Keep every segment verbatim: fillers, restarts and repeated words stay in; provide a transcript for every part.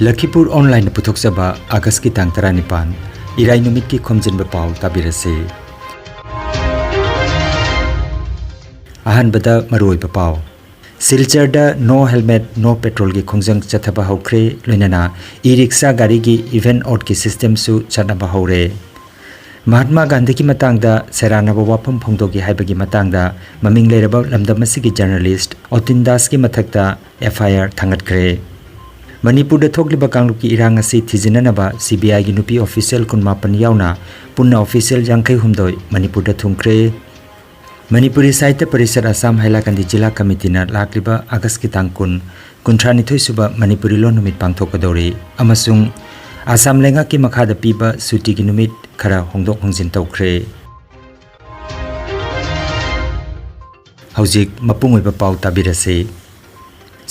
ꯂꯈꯤꯄꯨꯔ ꯑꯣꯟꯂꯥꯏꯟꯅ ꯄꯨꯊꯣꯛꯆꯕ ꯑꯥꯒꯁꯀꯤ ꯇꯥꯡ ꯇꯔꯥꯅꯤꯄꯥꯟ, ꯏꯔꯥꯏ ꯅꯨꯃꯤꯠꯀꯤ ꯈꯣꯝꯖꯤꯟꯕ ꯄꯥꯎ ꯇꯥꯕꯤꯔꯁꯤ꯫ ꯑꯍꯥꯟꯕꯗ ꯃꯔꯨꯑꯣꯏꯕ ꯄꯥꯎ꯫ ꯁꯤꯜꯆꯔꯗ no helmet, no petrolꯒꯤ ꯈꯣꯡꯖꯪ ꯆꯠꯊꯕ ꯍꯧꯈ꯭ꯔꯦ, ꯂꯣꯏꯅꯅ e-rickshaw ꯒꯥꯔꯤꯒꯤ even oddꯀꯤ systemꯁꯨ ꯆꯠꯅꯕ ꯍꯧꯔꯦ꯫ ꯃꯍꯥꯠꯃꯥ ꯒꯥꯟꯙꯤꯒꯤ ꯃꯇꯥꯡꯗ ꯁꯦꯔꯥꯟꯅꯕ ꯋꯥꯐꯝ ꯐꯣꯡꯗꯣꯛꯏ ꯍꯥꯏꯕꯒꯤ ꯃꯇꯥꯡꯗ ꯃꯃꯤꯡ ꯂꯩꯔꯕ ꯂꯝꯗꯝ ꯑꯁꯤꯒꯤ journalist ꯑꯣꯇꯤꯟ ꯗꯥꯁꯀꯤ ꯃꯊꯛꯇ F I R ꯊꯥꯡꯒꯠꯈ꯭ꯔꯦ꯫ ꯃꯅꯤꯄꯨꯔꯗ ꯊꯣꯛꯂꯤꯕ ꯀꯥꯡꯂꯨꯞꯀꯤ ꯏꯔꯥꯡ ꯑꯁꯤ ꯊꯤꯖꯤꯟꯅꯅꯕ C B I ꯒꯤ ꯅꯨꯄꯤ official ꯀꯨꯟꯃꯥꯄꯟ ꯌꯥꯎꯅ ꯄꯨꯟꯅ official ꯌꯥꯡꯈꯩ ꯍꯨꯝꯗꯣꯏ ꯃꯅꯤꯄꯨꯔꯗ ꯊꯨꯡꯈ꯭ꯔꯦ꯫ ꯃꯅꯤꯄꯨꯔꯤ ꯁꯥꯍꯤꯇ꯭ꯌ ꯄꯔꯤꯁꯠ ꯑꯁꯥꯝ ꯍꯥꯏꯂꯥꯀꯟꯗꯤ ꯖꯤꯂꯥ ꯀꯃꯤꯇꯤꯅ ꯂꯥꯛꯂꯤꯕ ꯑꯥꯒꯁꯀꯤ ꯇꯥꯡ ꯀꯨꯟ, ꯀꯨꯟꯊ꯭ꯔꯥ ꯅꯤꯊꯣꯏ ꯁꯨꯕ ꯃꯅꯤꯄꯨꯔꯤ ꯂꯣꯟ ꯅꯨꯃꯤꯠ ꯄꯥꯡꯊꯣꯛꯀꯗꯧꯔꯤ ꯑꯃꯁꯨꯡ ꯑꯁꯥꯝ ꯂꯩꯉꯥꯛꯀꯤ ꯃꯈꯥꯗ ꯄꯤꯕ ꯁꯨꯇꯤꯒꯤ ꯅꯨꯃꯤꯠ ꯈꯔ ꯍꯣꯡꯗꯣꯛ ꯍꯣꯡꯖꯤꯟ ꯇꯧꯈ꯭ꯔꯦ꯫ ꯍꯧꯖꯤꯛ ꯃꯄꯨꯡ ꯑꯣꯏꯕ ꯄꯥꯎ ꯇꯥꯕꯤꯔꯁꯤ꯫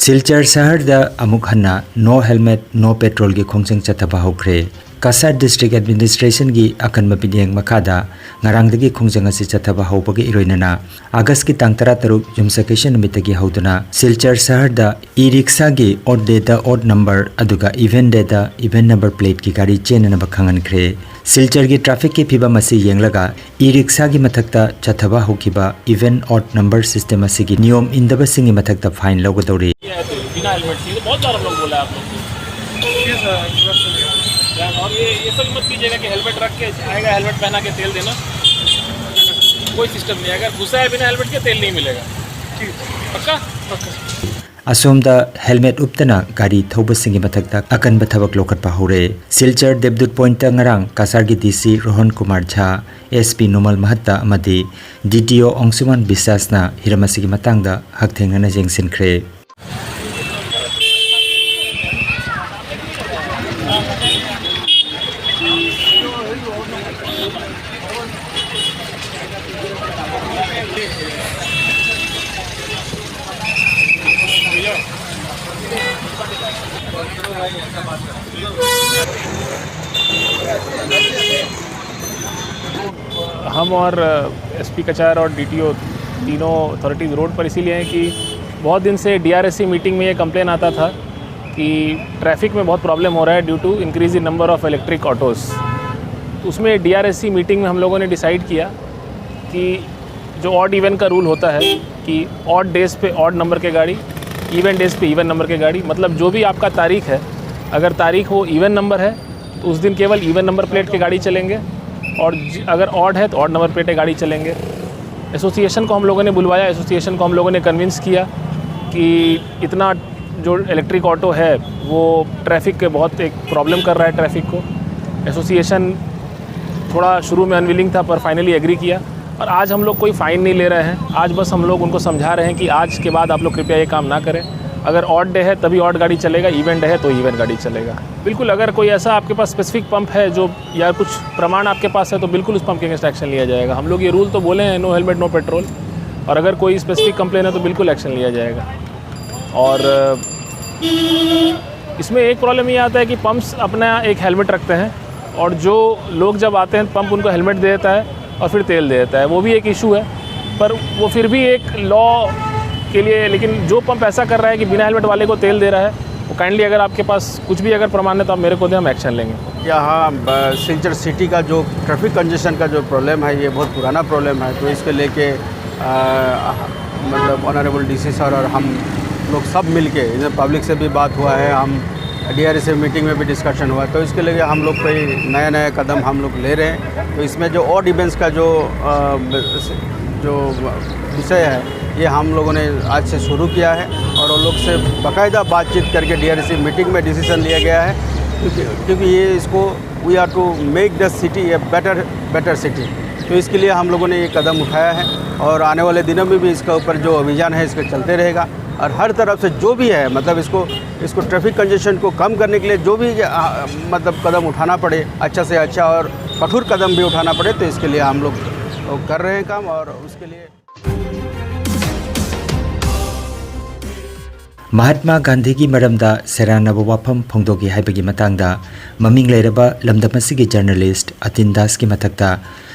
ꯁꯤꯜꯆꯔ ꯁꯍꯔꯗ ꯑꯃꯨꯛ ꯍꯟꯅ no helmet, no petrolꯒꯤ ꯈꯣꯡꯖꯪ ꯆꯠꯊꯕ ꯍꯧꯈ꯭ꯔꯦ꯫ ꯀꯁꯥꯔ district administrationꯒꯤ ꯑꯀꯟꯕ ꯃꯤꯠꯌꯦꯡ ꯃꯈꯥꯗ ꯉꯔꯥꯡꯗꯒꯤ ꯈꯣꯡꯖꯪ ꯑꯁꯤ ꯆꯠꯊꯕ ꯍꯧꯕꯒ ꯏꯔꯣꯏꯅꯅ ꯑꯥꯒꯁꯀꯤ ꯇꯥꯡ ꯇꯔꯥꯇꯔꯨꯛ ꯌꯨꯝꯁꯀꯩꯁ ꯅꯨꯃꯤꯠꯇꯒꯤ ꯍꯧꯗꯨꯅ ꯁꯤꯜꯆꯔ ꯁꯍꯔꯗ e-rickshawꯒꯤ odd dayꯗ odd number ꯑꯗꯨꯒ even dayꯗ even number plateꯀꯤ ꯒꯥꯔꯤ ꯆꯦꯟꯅꯅꯕ ꯈꯪꯍꯟꯈ꯭ꯔꯦ꯫ ꯁꯤꯜꯆꯔꯒꯤ trafficꯀꯤ ꯐꯤꯕꯝ ꯑꯁꯤ ꯌꯦꯡꯂꯒ e-rickshawꯒꯤ ꯃꯊꯛꯇ ꯆꯠꯊꯕ ꯍꯧꯈꯤꯕ even odd number system ꯑꯁꯤꯒꯤ ꯅꯤꯌꯣꯝ ꯏꯟꯗꯕꯁꯤꯡꯒꯤ ꯃꯊꯛꯇ fine ꯂꯧꯒꯗꯧꯔꯤ꯫ ये है तो बिना हेलमेट की तो बहुत बार हम लोग बोला है आप लोग को। ठीक है सर, पूरा सुनिए। यार, और ये, ये सब मत कीजिएगा कि हेलमेट रख के आएगा, हेलमेट पहना के तेल देना। कोई सिस्टम नहीं है, अगर घुसा है बिना हेलमेट के, तेल नहीं मिलेगा। ठीक है। पक्का? पक्का। ꯑꯁꯣꯝꯗ helmet ꯎꯞꯇꯅ ꯒꯥꯔꯤ ꯊꯧꯕꯁꯤꯡꯒꯤ ꯃꯊꯛꯇ ꯑꯀꯟꯕ ꯊꯕꯛ ꯂꯧꯈꯠꯄ ꯍꯧꯔꯦ꯫ ꯁꯤꯜꯆꯔ ꯗꯦꯕꯗꯨꯠ ꯄꯣꯏꯟꯠꯇ ꯉꯔꯥꯡ ꯀꯁꯥꯔꯒꯤ D C ꯔꯣꯍꯟ ꯀꯨꯃꯥꯔ ꯖꯥ, S P ꯅꯣꯃꯜ ꯃꯍꯠꯇ ꯑꯃꯗꯤ D T O ꯑꯣꯡꯁꯨꯃꯥꯟ ꯕꯤꯁ꯭ꯋꯥꯁꯅ ꯍꯤꯔꯝ ꯑꯁꯤꯒꯤ ꯃꯇꯥꯡꯗ ꯍꯛꯊꯦꯡꯅꯅ ꯌꯦꯡꯁꯤꯟꯈ꯭ꯔꯦ꯫ हम और एसपी कचार और डीटीओ तीनों अथॉरिटीज़ रोड पर इसीलिए हैं कि बहुत दिन से डीआरएससी मीटिंग में ये कंप्लेन आता था कि ट्रैफिक में बहुत प्रॉब्लम हो रहा है due to increase in number of electric autos। तो उसमें डीआरएससी मीटिंग में हम लोगों ने डिसाइड किया कि जो ऑड इवन का रूल होता है कि ऑड डेज पे ऑड नंबर के गाड़ी, इवन डेज पे इवन नंबर के गाड़ी, मतलब जो भी आपका तारीख है, अगर तारीख वो इवन नंबर है तो उस दिन केवल इवन नंबर प्लेट के गाड़ी चलेंगे, और ज- अगर ऑड है तो ऑड नंबर प्लेट के गाड़ी चलेंगे। एसोसिएशन को हम लोगों ने बुलवाया, एसोसिएशन को हम लोगों ने कन्विंस किया कि इतना जो इलेक्ट्रिक ऑटो है वो ट्रैफिक के बहुत एक प्रॉब्लम कर रहा है ट्रैफिक को। एसोसिएशन थोड़ा शुरू में अनविलिंग था, पर फाइनली एग्री किया। और आज हम लोग कोई फ़ाइन नहीं ले रहे हैं। आज बस हम लोग उनको समझा रहे हैं कि आज के बाद आप लोग कृपया ये काम ना करें। अगर ऑड डे है तभी ऑड गाड़ी चलेगा, इवन डे है तो इवन गाड़ी चलेगा। बिल्कुल, अगर कोई ऐसा आपके पास स्पेसिफिक पंप है जो, या कुछ प्रमाण आपके पास है, तो बिल्कुल उस पंप के अगेंस्ट एक्शन लिया जाएगा। हम लोग ये रूल तो बोले हैं, नो हेलमेट नो पेट्रोल, और अगर कोई स्पेसिफिक कंप्लेन है तो बिल्कुल एक्शन लिया जाएगा। और इसमें एक प्रॉब्लम ये आता है कि पंप्स अपना एक हेलमेट रखते हैं, और जो लोग जब आते हैं पंप उनको हेलमेट दे देता है और फिर तेल दे देता है, वो भी एक इशू है। पर वो फिर भी एक लॉ के लिए, लेकिन जो पंप ऐसा कर रहा है कि बिना हेलमेट वाले को तेल दे रहा है, वो काइंडली, अगर आपके पास कुछ भी अगर प्रमाण है तो आप मेरे को दें, हम एक्शन लेंगे। यहाँ सिल्चर सिटी का जो ट्रैफिक कंजेशन का जो प्रॉब्लम है, ये बहुत पुराना प्रॉब्लम है। तो इसके लेके मतलब ऑनरेबल डीसी सर और हम लोग सब मिलके, इधर पब्लिक से भी बात हुआ है, हम डीआरएसए मीटिंग में भी डिस्कशन हुआ है। तो इसके लिए हम लोग कोई नया नया कदम हम लोग ले रहे हैं। तो इसमें जो ऑड इवेंट्स का जो जो विषय है, ये हम लोगों ने आज से शुरू किया है और उन लोग से बाकायदा बातचीत करके डीआरएसए मीटिंग में डिसीजन लिया गया है। क्योंकि क्योंकि ये इसको we are to make the city a better better city। तो इसके लिए हम लोगों ने ये कदम उठाया है और आने वाले दिनों में भी इसके ऊपर जो अभियान है, इसको चलते रहेगा। और हर तरफ से जो भी है, मतलब इसको इसको ट्रैफिक कंजेशन को कम करने के लिए जो भी मतलब कदम उठाना पड़े, अच्छा से अच्छा और कठोर कदम भी उठाना पड़े, तो इसके लिए हम लोग कर रहे हैं काम। और उसके लिए ꯃꯍꯥꯠꯃꯥ ꯒꯥꯟꯙꯤꯒꯤ ꯃꯔꯝꯗ ꯁꯦꯔꯥꯟꯅꯕ ꯋꯥꯐꯝ ꯐꯣꯡꯗꯣꯛꯏ ꯍꯥꯏꯕꯒꯤ ꯃꯇꯥꯡꯗ ꯃꯃꯤꯡ ꯂꯩꯔꯕ ꯂꯝꯗꯝ ꯑꯁꯤꯒꯤ ꯖꯔꯅꯦꯂꯤꯁ꯭ꯠ ꯑꯇꯤꯟ ꯗꯥꯁꯀꯤ ꯃꯊꯛꯇ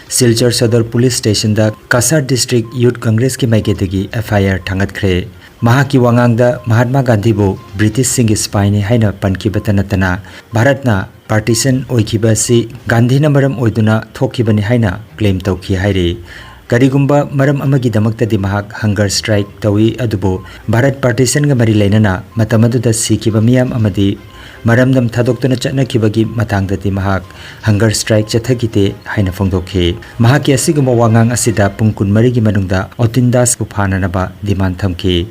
ꯁꯤꯜꯆꯔ ꯁꯗꯔ ꯄꯨꯂꯤꯁ ꯁ꯭ꯇꯦꯁꯟꯗ ꯀꯁꯥꯔ ꯗꯤꯁꯇ꯭ꯔꯤꯛ ꯌꯨꯊ ꯀꯪꯒ꯭ꯔꯦꯁꯀꯤ ꯃꯥꯏꯀꯩꯗꯒꯤ ꯑꯦꯐ ꯑꯥꯏ ꯑꯥꯔ ꯊꯥꯡꯒꯠꯈ꯭ꯔꯦ꯫ ꯃꯍꯥꯛꯀꯤ ꯋꯥꯉꯥꯡꯗ ꯃꯍꯥꯠꯃꯥ ꯒꯥꯟꯙꯤꯕꯨ ꯕ꯭ꯔꯤꯇꯤꯁꯁꯤꯡꯒꯤ ꯁꯤꯄꯥꯏꯅꯤ ꯍꯥꯏꯅ ꯄꯟꯈꯤꯕꯇ ꯅꯠꯇꯅ, ꯚꯥꯔꯠꯅ ꯄꯥꯔꯇꯤꯁꯟ ꯑꯣꯏꯈꯤꯕ ꯑꯁꯤ ꯒꯥꯟꯙꯤꯅ ꯃꯔꯝ ꯑꯣꯏꯗꯨꯅ ꯊꯣꯛꯈꯤꯕꯅꯤ ꯍꯥꯏꯅ ꯀ꯭ꯂꯦꯝ ꯇꯧꯈꯤ ꯍꯥꯏꯔꯤ꯫ ꯀꯔꯤꯒꯨꯝꯕ ꯃꯔꯝ ꯑꯃꯒꯤꯗꯃꯛꯇꯗꯤ ꯃꯍꯥꯛ ꯍꯪꯒꯔ ꯁ꯭ꯇ꯭ꯔꯥꯏꯛ ꯇꯧꯏ, ꯑꯗꯨꯕꯨ ꯚꯥꯔꯠ ꯄꯥꯔꯇꯤꯁꯟꯒ ꯃꯔꯤ ꯂꯩꯅꯅ ꯃꯇꯝ ꯑꯗꯨꯗ ꯁꯤꯈꯤꯕ ꯃꯤꯌꯥꯝ ꯑꯃꯗꯤ ꯃꯔꯝꯗꯝ ꯊꯥꯗꯣꯛꯇꯨꯅ ꯆꯠꯅꯈꯤꯕꯒꯤ ꯃꯇꯥꯡꯗꯗꯤ ꯃꯍꯥꯛ ꯍꯪꯒꯔ ꯁ꯭ꯇ꯭ꯔꯥꯏꯛ ꯆꯠꯊꯈꯤꯗꯦ ꯍꯥꯏꯅ ꯐꯣꯡꯗꯣꯛꯈꯤ꯫ ꯃꯍꯥꯛꯀꯤ ꯑꯁꯤꯒꯨꯝꯕ ꯋꯥꯉꯥꯡ ꯑꯁꯤꯗ ꯄꯨꯡ ꯀꯨꯟꯃꯔꯤꯒꯤ ꯃꯅꯨꯡꯗ ꯑꯣꯇꯤꯟ ꯗꯥꯁꯄꯨ ꯐꯥꯅꯅꯕ ꯗꯤꯃꯥꯟ ꯊꯝꯈꯤ꯫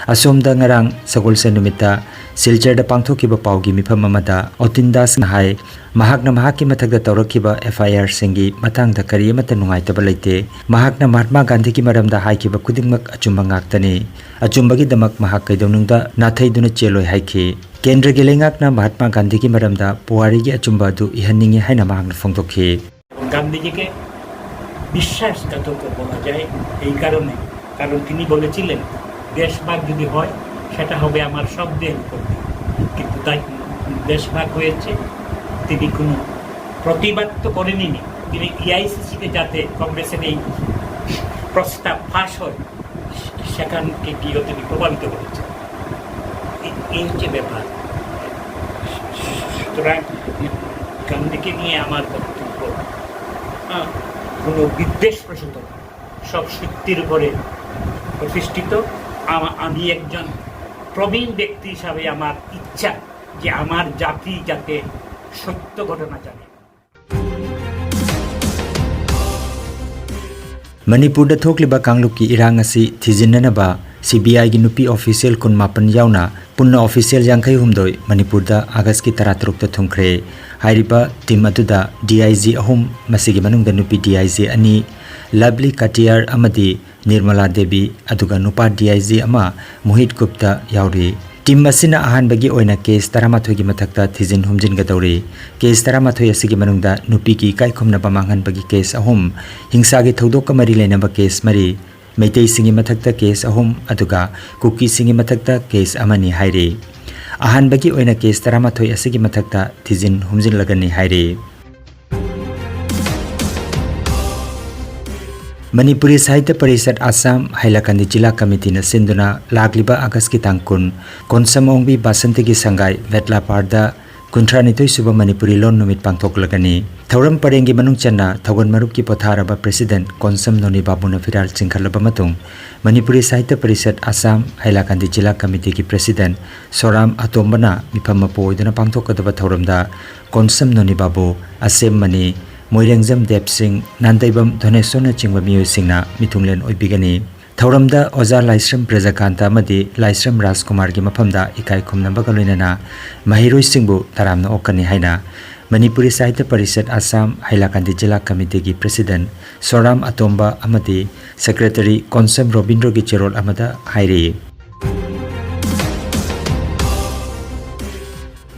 ꯑꯁꯣꯝꯗ ꯉꯔꯥꯡ ꯁꯒꯣꯜꯁꯦꯟ ꯅꯨꯃꯤꯠꯇ ꯁꯤꯜꯆꯔꯗ ꯄꯥꯡꯊꯣꯛꯈꯤꯕ ꯄꯥꯎꯒꯤ ꯃꯤꯐꯝ ꯑꯃꯗ ꯑꯣꯇꯤꯟ ꯗꯥꯁꯅ ꯍꯥꯏ, ꯃꯍꯥꯛꯅ ꯃꯍꯥꯛꯀꯤ ꯃꯊꯛꯇ ꯇꯧꯔꯛꯈꯤꯕ ꯑꯦꯐ ꯑꯥꯏ ꯑꯥꯔꯁꯤꯡꯒꯤ ꯃꯇꯥꯡꯗ ꯀꯔꯤ ꯑꯃꯠꯇ ꯅꯨꯡꯉꯥꯏꯇꯕ ꯂꯩꯇꯦ꯫ ꯃꯍꯥꯛꯅ ꯃꯍꯥꯠꯃꯥ ꯒꯥꯟꯙꯤꯒꯤ ꯃꯔꯝꯗ ꯍꯥꯏꯈꯤꯕ ꯈꯨꯗꯤꯡꯃꯛ ꯑꯆꯨꯝꯕ ꯉꯥꯛꯇꯅꯤ꯫ ꯑꯆꯨꯝꯕꯒꯤꯗꯃꯛ ꯃꯍꯥꯛ ꯀꯩꯗꯧꯅꯨꯡꯗ ꯅꯥꯊꯩꯗꯨꯅ ꯆꯦꯜꯂꯣꯏ ꯍꯥꯏꯈꯤ꯫ ꯀꯦꯟꯗ꯭ꯔꯒꯤ ꯂꯩꯉꯥꯛꯅ ꯃꯍꯥꯠꯃꯥ ꯒꯥꯟꯙꯤꯒꯤ ꯃꯔꯝꯗ ꯄꯨꯋꯥꯔꯤꯒꯤ ꯑꯆꯨꯝꯕ ꯑꯗꯨ ꯏꯍꯟꯅꯤꯡꯏ ꯍꯥꯏꯅ ꯃꯍꯥꯛꯅ ꯐꯣꯡꯗꯣꯛꯈꯤ꯫ গান্ধীজিকে বিশ্বাসঘাতক বলা যায় এই কারণে, কারণ তিনি বলেছিলেন দেশভাগ যদি হয় সেটা হবে আমার শব্দের উপর দিয়ে, কিন্তু তাই দেশভাগ হয়েছে, তিনি কোনো প্রতিবাদ তো করেনি। তিনি এআইসিসিতে যাতে কংগ্রেসের এই প্রস্তাব পাশ হয় সেখানকে গিয়ে তিনি প্রভাবিত করেছেন। এই- এই হচ্ছে ব্যাপার। সুতরাং গান্ধীকে নিয়ে আমার বক্তব্য, হ্যাঁ, কোনো বিদ্বেষ প্রসূত নয়, সব সত্যের উপরে প্রতিষ্ঠিত। আমা- আমি একজন প্রবীণ ব্যক্তি হিসাবে আমার ইচ্ছা যে আমার জাতি যাতে সত্য ঘটনা জানে। ꯃꯅꯤꯄꯨꯔꯗ ꯊꯣꯛꯂꯤꯕ ꯀꯥꯡꯂꯨꯞꯀꯤ ꯏꯔꯥꯡ ꯑꯁꯤ ꯊꯤꯖꯤꯟꯅꯅꯕ ꯁꯤ ꯕꯤ ꯑꯥꯏꯒꯤ ꯅꯨꯄꯤ ꯑꯣꯐꯤꯁꯤꯌꯦꯜ ꯀꯨꯟꯃꯥꯄꯟ ꯌꯥꯎꯅ ꯄꯨꯟꯅ ꯑꯣꯐꯤꯁꯤꯌꯦꯜ ꯌꯥꯡꯈꯩ ꯍꯨꯝꯗꯣꯏ ꯃꯅꯤꯄꯨꯔꯗ ꯑꯥꯒꯁꯀꯤ ꯇꯔꯥꯇꯔꯨꯛꯇ ꯊꯨꯡꯈ꯭ꯔꯦ꯫ ꯍꯥꯏꯔꯤꯕ ꯇꯤꯝ ꯑꯗꯨꯗ ꯗꯤ ꯑꯥꯏ ꯖꯤ ꯑꯍꯨꯝ, ꯃꯁꯤꯒꯤ ꯃꯅꯨꯡꯗ ꯅꯨꯄꯤ ꯗꯤ ꯑꯥꯏ ꯖꯤ ꯑꯅꯤ, ꯂꯚꯂꯤ ꯀꯇꯤꯌꯥꯔ ꯑꯃꯗꯤ ꯅꯤꯔꯃꯂꯥ ꯗꯦꯕꯤ, ꯑꯗꯨꯒ ꯅꯨꯄꯥ ꯗꯤ ꯑꯥꯏ ꯖꯤ ꯑꯃ ꯃꯣꯍꯤꯠ ꯒꯨꯞꯇ ꯌꯥꯎꯔꯤ꯫ ꯇꯤꯝ ꯑꯁꯤꯅ ꯑꯍꯥꯟꯕꯒꯤ ꯑꯣꯏꯅ ꯀꯦꯁ ꯇꯔꯥꯃꯥꯊꯣꯏꯒꯤ ꯃꯊꯛꯇ ꯊꯤꯖꯤꯟ ꯍꯨꯝꯖꯤꯟꯒꯗꯧꯔꯤ꯫ ꯀꯦꯁ ꯇꯔꯥꯃꯥꯊꯣꯏ ꯑꯁꯤꯒꯤ ꯃꯅꯨꯡꯗ ꯅꯨꯄꯤꯒꯤ ꯏꯀꯥꯏꯈꯨꯝꯅꯕ ꯃꯥꯡꯍꯟꯕꯒꯤ ꯀꯦꯁ ꯑꯍꯨꯝ, ꯍꯤꯡꯁꯥꯒꯤ ꯊꯧꯗꯣꯛꯀ ꯃꯔꯤ ꯂꯩꯅꯕ ꯀꯦꯁ ꯃꯔꯤ, ꯃꯩꯇꯩꯁꯤꯡꯒꯤ ꯃꯊꯛꯇ ꯀꯦꯁ ꯑꯍꯨꯝ, ꯑꯗꯨꯒ ꯀꯨꯀꯤꯁꯤꯡꯒꯤ ꯃꯊꯛꯇ ꯀꯦꯁ ꯑꯃꯅꯤ ꯍꯥꯏꯔꯤ꯫ ꯑꯍꯥꯟꯕꯒꯤ ꯑꯣꯏꯅ ꯀꯦꯁ ꯇꯔꯥꯃꯥꯊꯣꯏ ꯑꯁꯤꯒꯤ ꯃꯊꯛꯇ ꯊꯤꯖꯤꯟ ꯍꯨꯝꯖꯤꯜꯂꯒꯅꯤ ꯍꯥꯏꯔꯤ꯫ ꯃꯅꯤꯄꯨꯔꯤ ꯁꯥꯍꯤꯇ꯭ꯌ ꯄꯔꯤꯁꯠ ꯑꯁꯥꯝ ꯍꯥꯏꯂꯥꯀꯟꯗꯤ ꯖꯤꯂꯥ ꯀꯃꯤꯇꯤꯅ ꯁꯤꯟꯗꯨꯅ ꯂꯥꯛꯂꯤꯕ ꯑꯥꯒꯁꯀꯤ ꯇꯥꯡ ꯀꯨꯟ, ꯀꯣꯟꯁꯝ ꯑꯣꯡꯕꯤ ꯕꯥꯁꯟꯇꯤꯒꯤ ꯁꯪꯒꯥꯏ ꯚꯦꯠꯂꯥꯄꯥꯔꯗ ꯀꯨꯟꯊ꯭ꯔꯥ ꯅꯤꯊꯣꯏ ꯁꯨꯕ ꯃꯅꯤꯄꯨꯔꯤ ꯂꯣꯟ ꯅꯨꯃꯤꯠ ꯄꯥꯡꯊꯣꯛꯂꯒꯅꯤ꯫ ꯊꯧꯔꯝ ꯄꯔꯦꯡꯒꯤ ꯃꯅꯨꯡ ꯆꯟꯅ ꯊꯧꯒꯜ ꯃꯔꯨꯞꯀꯤ ꯄꯣꯊꯥꯔꯕ ꯄ꯭ꯔꯦꯁꯤꯗꯦꯟꯠ ꯀꯣꯟꯁꯝ ꯅꯣꯅꯤ ꯕꯥꯕꯨꯅ ꯐꯤꯔꯥꯜ ꯆꯤꯡꯈꯠꯂꯕ ꯃꯇꯨꯡ, ꯃꯅꯤꯄꯨꯔꯤ ꯁꯥꯍꯤꯇ꯭ꯌ ꯄꯔꯤꯁꯠ ꯑꯁꯥꯝ ꯍꯥꯏꯂꯥꯀꯟꯗꯤ ꯖꯤꯂꯥ ꯀꯃꯤꯇꯤꯒꯤ ꯄ꯭ꯔꯦꯁꯤꯗꯦꯟꯠ ꯁꯣꯔꯥꯝ ꯑꯇꯣꯝꯕꯅ ꯃꯤꯐꯝ ꯃꯄꯨ ꯑꯣꯏꯗꯨꯅ ꯄꯥꯡꯊꯣꯛꯀꯗꯕ ꯊꯧꯔꯝꯗ ꯀꯣꯟꯁꯝ ꯅꯣꯅꯤ ꯕꯥꯕꯨ, ꯑꯁꯦꯝ ꯃꯅꯤ, ꯃꯣꯏꯔꯦꯡꯖꯝ ꯗꯦꯕ ꯁꯤꯡ, ꯅꯥꯟꯗꯩꯕꯝ ꯙꯣꯅꯦꯁꯣꯔꯅꯆꯤꯡꯕ ꯃꯤꯑꯣꯏꯁꯤꯡꯅ ꯃꯤꯊꯨꯡꯂꯦꯟ ꯑꯣꯏꯕꯤꯒꯅꯤ꯫ ꯊꯧꯔꯝꯗ ꯑꯣꯖꯥ ꯂꯥꯏꯁ꯭ꯔꯝ ꯕ꯭ꯔꯖꯀꯥꯟꯇ ꯑꯃꯗꯤ ꯂꯥꯏꯁ꯭ꯔꯝ ꯔꯥꯖꯀꯨꯃꯥꯔꯒꯤ ꯃꯐꯝꯗ ꯏꯀꯥꯏ ꯈꯨꯝꯅꯕꯒ ꯂꯣꯏꯅꯅ ꯃꯍꯩꯔꯣꯏꯁꯤꯡꯕꯨ ꯇꯔꯥꯝꯅ ꯑꯣꯛꯀꯅꯤ ꯍꯥꯏꯅ ꯃꯅꯤꯄꯨꯔꯤ ꯁꯥꯍꯤꯇ꯭ꯌ ꯄꯔꯤꯁꯠ ꯑꯁꯥꯝ ꯍꯥꯏꯂꯥꯀꯟꯗꯤ ꯖꯤꯂꯥ ꯀꯃꯤꯇꯤꯒꯤ ꯄ꯭ꯔꯦꯁꯤꯗꯦꯟꯠ ꯁꯣꯔꯥꯝ ꯑꯇꯣꯝꯕ ꯑꯃꯗꯤ ꯁꯦꯀ꯭ꯔꯦꯇꯔꯤ ꯀꯣꯟꯁꯝ ꯔꯣꯕꯤꯟꯗ꯭ꯔꯣꯒꯤ ꯆꯦꯔꯣꯜ ꯑꯃꯗ ꯍꯥꯏꯔꯤ꯫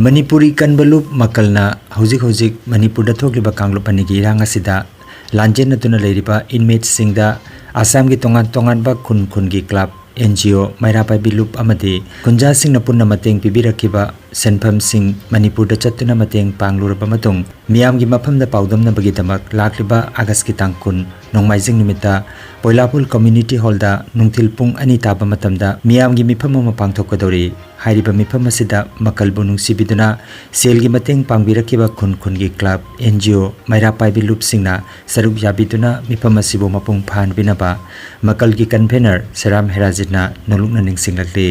ꯃꯅꯤꯄꯨꯔꯤ ꯀꯟꯕ ꯂꯨꯞ ꯃꯀꯜꯅ ꯍꯧꯖꯤꯛ ꯍꯧꯖꯤꯛ ꯃꯅꯤꯄꯨꯔꯗ ꯊꯣꯛꯂꯤꯕ ꯀꯥꯡꯂꯨꯞ ꯑꯅꯤꯒꯤ ꯏꯔꯥꯡ ꯑꯁꯤꯗ ꯂꯥꯟꯖꯦꯟꯅꯗꯨꯅ ꯂꯩꯔꯤꯕ inmateꯁꯤꯡꯗ ꯑꯁꯥꯝꯒꯤ ꯇꯣꯉꯥꯟ ꯇꯣꯉꯥꯟꯕ ꯈꯨꯟ ꯈꯨꯟꯒꯤ club, NGO, ꯃꯩꯔꯥ ꯄꯥꯏꯕꯤ ꯂꯨꯞ ꯑꯃꯗꯤ ꯈꯨꯟꯖꯥꯁꯤꯡꯅ ꯄꯨꯟꯅ ꯃꯇꯦꯡ ꯄꯤꯕꯤꯔꯛꯈꯤꯕ ꯁꯦꯟꯐꯝꯁꯤꯡ ꯃꯅꯤꯄꯨꯔꯗ ꯆꯠꯇꯨꯅ ꯃꯇꯦꯡ ꯄꯥꯡꯂꯨꯔꯕ ꯃꯇꯨꯡ, ꯃꯤꯌꯥꯝꯒꯤ ꯃꯐꯝꯗ ꯄꯥꯎꯗꯝꯅꯕꯒꯤꯗꯃꯛ ꯂꯥꯛꯂꯤꯕ ꯑꯥꯒꯁꯀꯤ ꯇꯥꯡ ꯀꯨꯟ, ꯅꯣꯡꯃꯥꯏꯖꯤꯡ ꯅꯨꯃꯤꯠꯇ ꯄꯣꯏꯂꯥꯄꯨꯜ community hallꯗ ꯅꯨꯡꯊꯤꯜ ꯄꯨꯡ ꯑꯅꯤ ꯇꯥꯕ ꯃꯇꯝꯗ ꯃꯤꯌꯥꯝꯒꯤ ꯃꯤꯐꯝ ꯑꯃ ꯄꯥꯡꯊꯣꯛꯀꯗꯧꯔꯤ꯫ ꯍꯥꯏꯔꯤꯕ ꯃꯤꯐꯝ ꯑꯁꯤꯗ ꯃꯀꯜꯕꯨ ꯅꯨꯡꯁꯤꯕꯤꯗꯨꯅ ꯁꯦꯜꯒꯤ ꯃꯇꯦꯡ ꯄꯥꯡꯕꯤꯔꯛꯈꯤꯕ ꯈꯨꯟ ꯈꯨꯟꯒꯤ club, NGO, ꯃꯩꯔꯥ ꯄꯥꯏꯕꯤ ꯂꯨꯞꯁꯤꯡꯅ ꯁꯔꯨꯛ ꯌꯥꯕꯤꯗꯨꯅ ꯃꯤꯐꯝ ꯑꯁꯤꯕꯨ ꯃꯄꯨꯡ ꯐꯥꯍꯟꯕꯤꯅꯕ ꯃꯀꯜꯒꯤ convener ꯁꯦꯔꯥꯝ ꯍꯦꯔꯥꯖꯤꯠꯅ ꯅꯣꯂꯨꯛꯅ ꯅꯤꯡꯁꯤꯡꯂꯛꯂꯤ꯫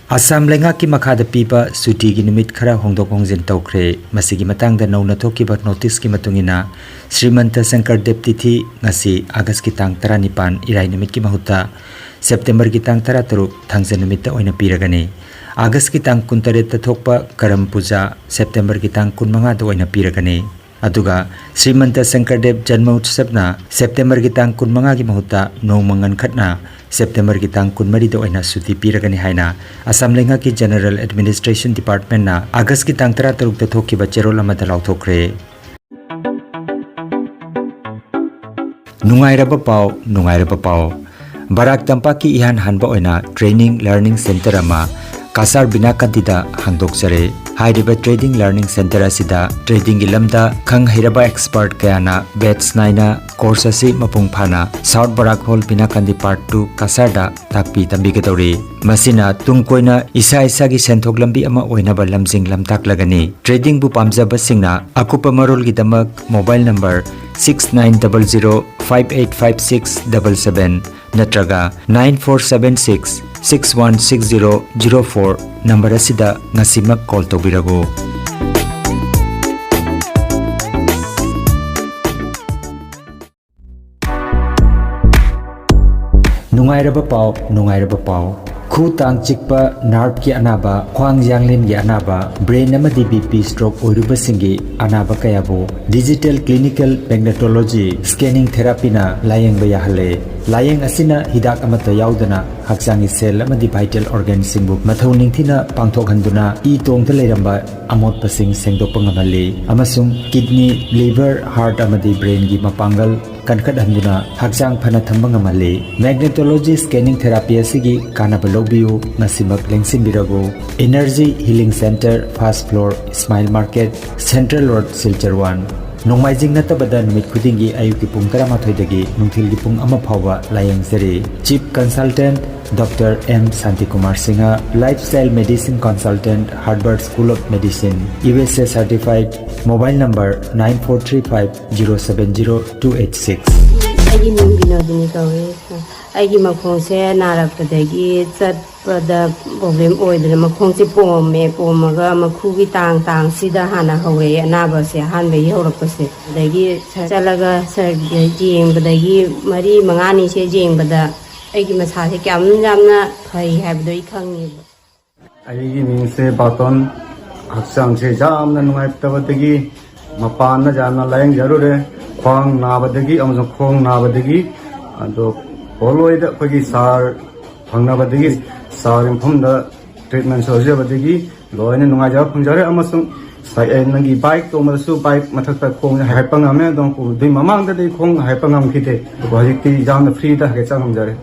ꯑꯁꯥꯝ ꯂꯩꯉꯥꯛꯀꯤ ꯃꯈꯥꯗ ꯄꯤꯕ ꯁꯨꯇꯤꯒꯤ ꯅꯨꯃꯤꯠ ꯈꯔ ꯍꯣꯡꯗꯣꯛ ꯍꯣꯡꯖꯤꯟ ꯇꯧꯈ꯭ꯔꯦ꯫ ꯃꯁꯤꯒꯤ ꯃꯇꯥꯡꯗ ꯅꯧꯅ ꯊꯣꯛꯈꯤꯕ noticeꯀꯤ ꯃꯇꯨꯡ ꯏꯟꯅ, ꯁ꯭ꯔꯤꯃꯟꯇ ꯁꯪꯀꯔ ꯗꯦꯕ ꯇꯤꯊꯤ ꯉꯁꯤ ꯑꯥꯒꯁꯀꯤ ꯇꯥꯡ ꯇꯔꯥꯅꯤꯄꯥꯟ, ꯏꯔꯥꯏ ꯅꯨꯃꯤꯠꯀꯤ ꯃꯍꯨꯠꯇ ꯁꯦꯞꯇꯦꯝꯕꯔꯒꯤ ꯇꯥꯡ ꯇꯔꯥꯇꯔꯨꯛ, ꯊꯥꯡꯖ ꯅꯨꯃꯤꯠꯇ ꯑꯣꯏꯅ ꯄꯤꯔꯒꯅꯤ꯫ ꯑꯥꯒꯁꯀꯤ ꯇꯥꯡ ꯀꯨꯟꯇꯔꯦꯠꯇ ꯊꯣꯛꯄ ꯀꯔꯝ ꯄꯨꯖꯥ ꯁꯦꯞꯇꯦꯝꯕꯔꯒꯤ ꯇꯥꯡ ꯀꯨꯟꯃꯉꯥꯗ ꯑꯣꯏꯅ ꯄꯤꯔꯒꯅꯤ꯫ ꯑꯗꯨꯒ ꯁ꯭ꯔꯤꯃꯟꯇ ꯁꯪꯀꯔꯗꯦꯕ ꯖꯟꯃ ꯎꯠꯁꯕꯅ ꯁꯦꯞꯇꯦꯝꯕꯔꯒꯤ ꯇꯥꯡ ꯀꯨꯟꯃꯉꯥꯒꯤ ꯃꯍꯨꯠꯇ ꯅꯣꯡꯃ ꯉꯟꯈꯠꯅ ꯁꯦꯞꯇꯦꯝꯕꯔꯒꯤ ꯇꯥꯡ ꯀꯨꯟꯃꯔꯤꯗ ꯑꯣꯏꯅ ꯁꯨꯇꯤ ꯄꯤꯔꯒꯅꯤ ꯍꯥꯏꯅ ꯑꯁꯥꯝ ꯂꯩꯉꯥꯛꯀꯤ General Administration Departmentꯅ ꯑꯥꯒꯁꯀꯤ ꯇꯥꯡ ꯇꯔꯥꯇꯔꯨꯛꯇ ꯊꯣꯛꯈꯤꯕ ꯆꯦꯔꯣꯜ ꯑꯃꯗ ꯂꯥꯎꯊꯣꯛꯈ꯭ꯔꯦ꯫ ꯅꯨꯡꯉꯥꯏꯔꯕ ꯄꯥꯎ, ꯅꯨꯡꯉꯥꯏꯔꯕ ꯄꯥꯎ꯫ ꯕꯔꯥꯛ ꯇꯝꯄꯥꯛꯀꯤ ꯏꯍꯥꯟ ꯍꯥꯟꯕ ꯑꯣꯏꯅ training learning center ꯑꯃ ꯀꯥꯁꯥꯔ ꯕꯤꯅꯥꯀꯥꯟꯇꯤꯗ ꯍꯥꯡꯗꯣꯛꯆꯔꯦ꯫ ꯍꯥꯏꯔꯤꯕ ꯇ꯭ꯔꯦꯗꯤꯡ ꯂꯔꯅꯤꯡ ꯁꯦꯟꯇꯔ ꯑꯁꯤꯗ ꯇ꯭ꯔꯦꯗꯤꯡꯒꯤ ꯂꯝꯗ ꯈꯪ ꯍꯩꯔꯕ ꯑꯦꯛꯁꯄꯔꯠ ꯀꯌꯥꯅ ꯕꯦꯠꯁ ꯅꯥꯏꯅ ꯀꯣꯔꯁ ꯑꯁꯤ ꯃꯄꯨꯡ ꯐꯥꯅ ꯁꯥꯎꯠ ꯕꯔꯥꯛ ꯍꯣꯜ ꯕꯤꯅꯥꯀꯥꯟꯗꯤ ꯄꯥꯔꯠ ꯇꯨ ꯀꯁꯥꯔꯗ ꯇꯥꯛꯄꯤ ꯇꯝꯕꯤꯒꯗꯧꯔꯤ꯫ ꯃꯁꯤꯅ ꯇꯨꯡ ꯀꯣꯏꯅ ꯏꯁꯥ ꯏꯁꯥꯒꯤ ꯁꯦꯟꯊꯣꯛ ꯂꯝꯕꯤ ꯑꯃ ꯑꯣꯏꯅꯕ ꯂꯝꯖꯤꯡ ꯂꯝꯇꯥꯛꯂꯒꯅꯤ꯫ ꯇ꯭ꯔꯦꯗꯤꯡꯕꯨ ꯄꯥꯝꯖꯕꯁꯤꯡꯅ ꯑꯀꯨꯞꯄ ꯃꯔꯣꯜꯒꯤꯗꯃꯛ mobile number six nine double zero five eight five six double seven ꯅꯠꯇ꯭ꯔꯒ nine four seven six six one six zero zero four number ꯑꯁꯤꯗ ꯉꯁꯤꯃꯛ ꯀꯣꯜ ꯇꯧꯕꯤꯔꯛꯎ꯫ ꯅꯨꯡꯉꯥꯏꯔꯕ ꯄꯥꯎ, ꯅꯨꯡꯉꯥꯏꯔꯕ ꯄꯥꯎ꯫ ꯈꯨ ꯇꯥꯡ ꯆꯤꯛꯄ, ꯅꯥꯔꯚꯀꯤ ꯑꯅꯥꯕ, ꯈ꯭ꯋꯥꯡ ꯌꯥꯡꯂꯦꯟꯒꯤ ꯑꯅꯥꯕ, ꯕ꯭ꯔꯦꯟ ꯑꯃꯗꯤ ꯕꯤ ꯄꯤ ꯁ꯭ꯇ꯭ꯔꯣꯛ ꯑꯣꯏꯔꯨꯕꯁꯤꯡꯒꯤ ꯑꯅꯥꯕ ꯀꯌꯥꯕꯨ ꯗꯤꯖꯤꯇꯦꯜ ꯀ꯭ꯂꯤꯅꯤꯀꯦꯜ ꯃꯦꯒꯅꯦꯇꯣꯂꯣꯖꯤ ꯁ꯭ꯀꯦꯅꯤꯡ ꯊꯦꯔꯥꯄꯤꯅ ꯂꯥꯌꯦꯡꯕ ꯌꯥꯍꯜꯂꯦ꯫ ꯂꯥꯌꯦꯡ ꯑꯁꯤꯅ ꯍꯤꯗꯥꯛ ꯑꯃꯠꯇ ꯌꯥꯎꯗꯅ ꯍꯛꯆꯥꯡꯒꯤ ꯁꯦꯜ ꯑꯃꯗꯤ ꯚꯥꯏꯇꯦꯜ ꯑꯣꯔꯒꯥꯟꯁꯤꯡꯕꯨ ꯃꯊꯧ ꯅꯤꯡꯊꯤꯅ ꯄꯥꯡꯊꯣꯛꯍꯟꯗꯨꯅ ꯏ ꯇꯣꯡꯗ ꯂꯩꯔꯝꯕ ꯑꯃꯣꯠꯄꯁꯤꯡ ꯁꯦꯡꯗꯣꯛꯄ ꯉꯝꯍꯜꯂꯤ ꯑꯃꯁꯨꯡ ꯀꯤꯗꯅꯤ, ꯂꯤꯚꯔ, ꯍꯥꯔꯠ ꯑꯃꯗꯤ ꯕ꯭ꯔꯦꯟꯒꯤ ꯃꯄꯥꯡꯒꯜ ꯀꯟꯈꯠꯍꯟꯗꯨꯅ ꯍꯛꯆꯥꯡ ꯐꯅ ꯊꯝꯕ ꯉꯝꯍꯜꯂꯤ꯫ ꯃꯦꯒꯅꯦꯇꯣꯂꯣꯖꯤ ꯁ꯭ꯀꯦꯅꯤꯡ ꯊꯦꯔꯥꯄꯤ ꯑꯁꯤꯒꯤ ꯀꯥꯟꯅꯕ ꯂꯧꯕꯤꯌꯨ, ꯉꯁꯤꯃꯛ ꯂꯦꯡꯁꯤꯟꯕꯤꯔꯕꯨ꯫ Energy healing centre, first floor, Ismail market, central road, Silchar one. ꯅꯣꯡꯃꯥꯏꯖꯤꯡ ꯅꯠꯇꯕꯗ ꯅꯨꯃꯤꯠ ꯈꯨꯗꯤꯡꯒꯤ ꯑꯌꯨꯛꯀꯤ ꯄꯨꯡ ꯇꯔꯥꯃꯥꯊꯣꯏꯗꯒꯤ ꯅꯨꯡꯊꯤꯜꯒꯤ ꯄꯨꯡ ꯑꯃ ꯐꯥꯎꯕ ꯂꯥꯌꯦꯡꯖꯔꯤ꯫ Chief consultant doctor M Shantikumar Singha, life style medicine consultant, Harvard school of medicine, U S A certified, mobile number nine four three five zero seven zero two eight six꯫ ꯑꯩꯒꯤ ꯃꯤꯡ ꯕꯤꯅꯣꯗꯤꯅꯤ ꯀꯧꯏ꯫ ꯑꯩꯒꯤ ꯃꯈꯣꯡꯁꯦ ꯅꯥꯔꯛꯄꯗꯒꯤ ꯆꯠꯄꯗ ꯄ꯭ꯔꯣꯕ꯭ꯂꯦꯝ ꯑꯣꯏꯗꯅ ꯃꯈꯣꯡꯁꯦ ꯄꯣꯝꯃꯦ꯫ ꯄꯣꯝꯃꯒ ꯃꯈꯨꯒꯤ ꯇꯥꯡ ꯇꯥꯡꯁꯤꯗ ꯍꯥꯟꯅ ꯍꯧꯔꯛꯑꯦ ꯑꯅꯥꯕꯁꯦ, ꯑꯍꯥꯟꯕꯒꯤ ꯍꯧꯔꯛꯄꯁꯦ꯫ ꯑꯗꯒꯤ ꯆꯠꯂꯒ ꯁꯔ ꯌꯦꯡꯕꯗꯒꯤ ꯃꯔꯤ ꯃꯉꯥꯅꯤꯁꯦ ꯌꯦꯡꯕꯗ ꯑꯩꯒꯤ ꯃꯁꯥꯁꯦ ꯀꯌꯥꯝ ꯌꯥꯝꯅ ꯐꯩ ꯍꯥꯏꯕꯗꯣ ꯑꯩ ꯈꯪꯉꯦꯕ꯫ ꯑꯩꯒꯤ ꯃꯤꯡꯁꯦ ꯕꯥꯇꯣꯟ꯫ ꯍꯛꯆꯥꯡꯁꯦ ꯌꯥꯝꯅ ꯅꯨꯡꯉꯥꯏꯇꯕꯗꯒꯤ ꯃꯄꯥꯟꯗ ꯌꯥꯝꯅ ꯂꯥꯌꯦꯡꯖꯔꯨꯔꯦ꯫ ꯈ꯭ꯋꯥꯡ ꯅꯥꯕꯗꯒꯤ ꯑꯃꯁꯨꯡ ꯈꯣꯡ ꯅꯥꯕꯗꯒꯤ꯫ ꯑꯗꯣ ꯄꯣꯂꯣꯏꯗ ꯑꯩꯈꯣꯏꯒꯤ ꯁꯥꯔ ꯐꯪꯅꯕꯗꯒꯤ, ꯁꯥꯔꯒꯤ ꯃꯐꯝꯗ ꯇ꯭ꯔꯤꯠꯃꯦꯟ ꯁꯣꯏꯖꯕꯗꯒꯤ ꯂꯣꯏꯅ ꯅꯨꯡꯉꯥꯏꯖꯕ ꯐꯪꯖꯔꯦ꯫ ꯑꯃꯁꯨꯡ ꯁꯥꯏ-, ꯑꯩ ꯅꯪꯒꯤ ꯕꯥꯏꯛ ꯇꯣꯡꯕꯗꯁꯨ ꯕꯥꯏꯛ ꯃꯊꯛꯇ ꯈꯣꯡꯁꯦ ꯍꯥꯏꯒꯠꯄ ꯉꯝꯃꯦ꯫ ꯑꯗꯣ ꯑꯗꯨꯏ ꯃꯃꯥꯡꯗꯗꯤ ꯈꯣꯡ ꯍꯥꯏꯒꯠꯄ ꯉꯝꯈꯤꯗꯦ꯫ ꯑꯗꯨꯕꯨ ꯍꯧꯖꯤꯛꯇꯤ ꯌꯥꯝꯅ ꯐ꯭ꯔꯤꯗ ꯍꯥꯏꯒꯠꯆ ꯉꯝꯖꯔꯦ꯫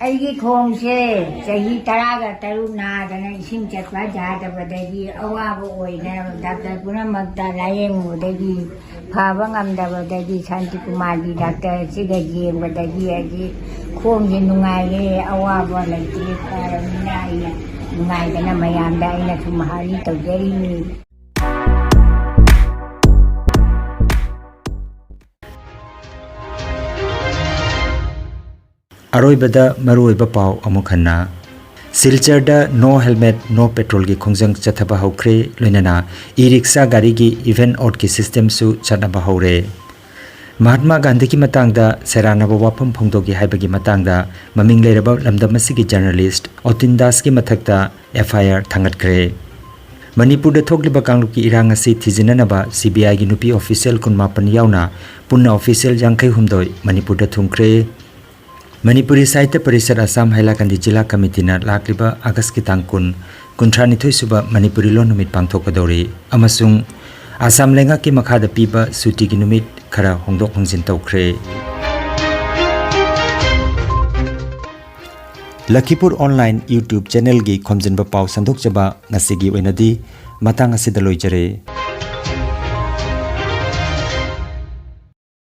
ꯑꯩꯒꯤ ꯈꯣꯡꯁꯦ ꯆꯍꯤ ꯇꯔꯥꯒ ꯇꯔꯨꯛ ꯅꯥꯗꯅ ꯏꯁꯤꯡ ꯆꯠꯄ ꯌꯥꯗꯕꯗꯒꯤ ꯑꯋꯥꯕ ꯑꯣꯏꯅ ꯗꯥꯛꯇꯔ ꯄꯨꯝꯅꯃꯛꯇ ꯂꯥꯌꯦꯡꯉꯨꯕꯗꯒꯤ ꯐꯕ ꯉꯝꯗꯕꯗꯒꯤ ꯁꯥꯟꯇꯤꯀꯨꯃꯥꯔꯒꯤ ꯗꯥꯛꯇꯔ ꯑꯁꯤꯒ ꯌꯦꯡꯕꯗꯒꯤ ꯑꯩꯒꯤ ꯈꯣꯡꯁꯦ ꯅꯨꯡꯉꯥꯏꯔꯦ, ꯑꯋꯥꯕ ꯂꯩꯇ꯭ꯔꯦ, ꯐꯔꯕꯅꯤꯅ ꯑꯩꯅ ꯅꯨꯡꯉꯥꯏꯗꯅ ꯃꯌꯥꯝꯗ ꯑꯩꯅ ꯁꯨꯝ ꯍꯥꯏꯔꯤ ꯇꯧꯖꯔꯤꯅꯤ꯫ ꯑꯔꯣꯏꯕꯗ ꯃꯔꯨꯑꯣꯏꯕ ꯄꯥꯎ ꯑꯃꯨꯛ ꯍꯟꯅ꯫ ꯁꯤꯜꯆꯔꯗ no helmet no petrolꯒꯤ ꯈꯣꯡꯖꯪ ꯆꯠꯊꯕ ꯍꯧꯈ꯭ꯔꯦ, ꯂꯣꯏꯅꯅ e-rickshaw ꯒꯥꯔꯤꯒꯤ even oddꯀꯤ systemꯁꯨ ꯆꯠꯅꯕ ꯍꯧꯔꯦ꯫ ꯃꯍꯥꯠꯃꯥ ꯒꯥꯟꯙꯤꯒꯤ ꯃꯇꯥꯡꯗ ꯁꯦꯔꯥꯟꯅꯕ ꯋꯥꯐꯝ ꯐꯣꯡꯗꯣꯛꯈꯤ ꯍꯥꯏꯕꯒꯤ ꯃꯇꯥꯡꯗ ꯃꯃꯤꯡ ꯂꯩꯔꯕ ꯂꯝꯗꯝ ꯑꯁꯤꯒꯤ journalist ꯑꯣꯇꯤꯟ ꯗꯥꯁꯀꯤ ꯃꯊꯛꯇ FIR ꯊꯥꯡꯒꯠꯈ꯭ꯔꯦ꯫ ꯃꯅꯤꯄꯨꯔꯗ ꯊꯣꯛꯂꯤꯕ ꯀꯥꯡꯂꯨꯞꯀꯤ ꯏꯔꯥꯡ ꯑꯁꯤ ꯊꯤꯖꯤꯟꯅꯅꯕ CBIꯒꯤ ꯅꯨꯄꯤ official ꯀꯨꯟꯃꯥꯄꯟ ꯌꯥꯎꯅ ꯄꯨꯟꯅ official ꯌꯥꯡꯈꯩ ꯍꯨꯝꯗꯣꯏ ꯃꯅꯤꯄꯨꯔꯗ ꯊꯨꯡꯈ꯭ꯔꯦ꯫ ꯃꯅꯤꯄꯨꯔꯤ ꯁꯥꯍꯤꯇ꯭ꯌ ꯄꯔꯤꯁꯠ ꯑꯁꯥꯝ ꯍꯥꯏꯂꯥꯀꯟꯗꯤ ꯖꯤꯂꯥ ꯀꯃꯤꯇꯤꯅ ꯂꯥꯛꯂꯤꯕ ꯑꯥꯒꯁꯀꯤ ꯇꯥꯡ ꯀꯨꯟ, ꯀꯨꯟꯊ꯭ꯔꯥꯅꯤꯊꯣꯏ ꯁꯨꯕ ꯃꯅꯤꯄꯨꯔꯤ ꯂꯣꯟ ꯅꯨꯃꯤꯠ ꯄꯥꯡꯊꯣꯛꯀꯗꯧꯔꯤ ꯑꯃꯁꯨꯡ ꯑꯁꯥꯝ ꯂꯩꯉꯥꯛꯀꯤ ꯃꯈꯥꯗ ꯄꯤꯕ ꯁꯨꯇꯤꯒꯤ ꯅꯨꯃꯤꯠ ꯈꯔ ꯍꯣꯡꯗꯣꯛ ꯍꯣꯡꯖꯤꯟ ꯇꯧꯈ꯭ꯔꯦ꯫ ꯂꯈꯤꯄꯨꯔ online YouTube channelꯒꯤ ꯈꯣꯝꯖꯤꯟꯕ ꯄꯥꯎ ꯁꯟꯗꯣꯛꯆꯕ ꯉꯁꯤꯒꯤ ꯑꯣꯏꯅꯗꯤ ꯃꯇꯥꯡ ꯑꯁꯤꯗ ꯂꯣꯏꯖꯔꯦ꯫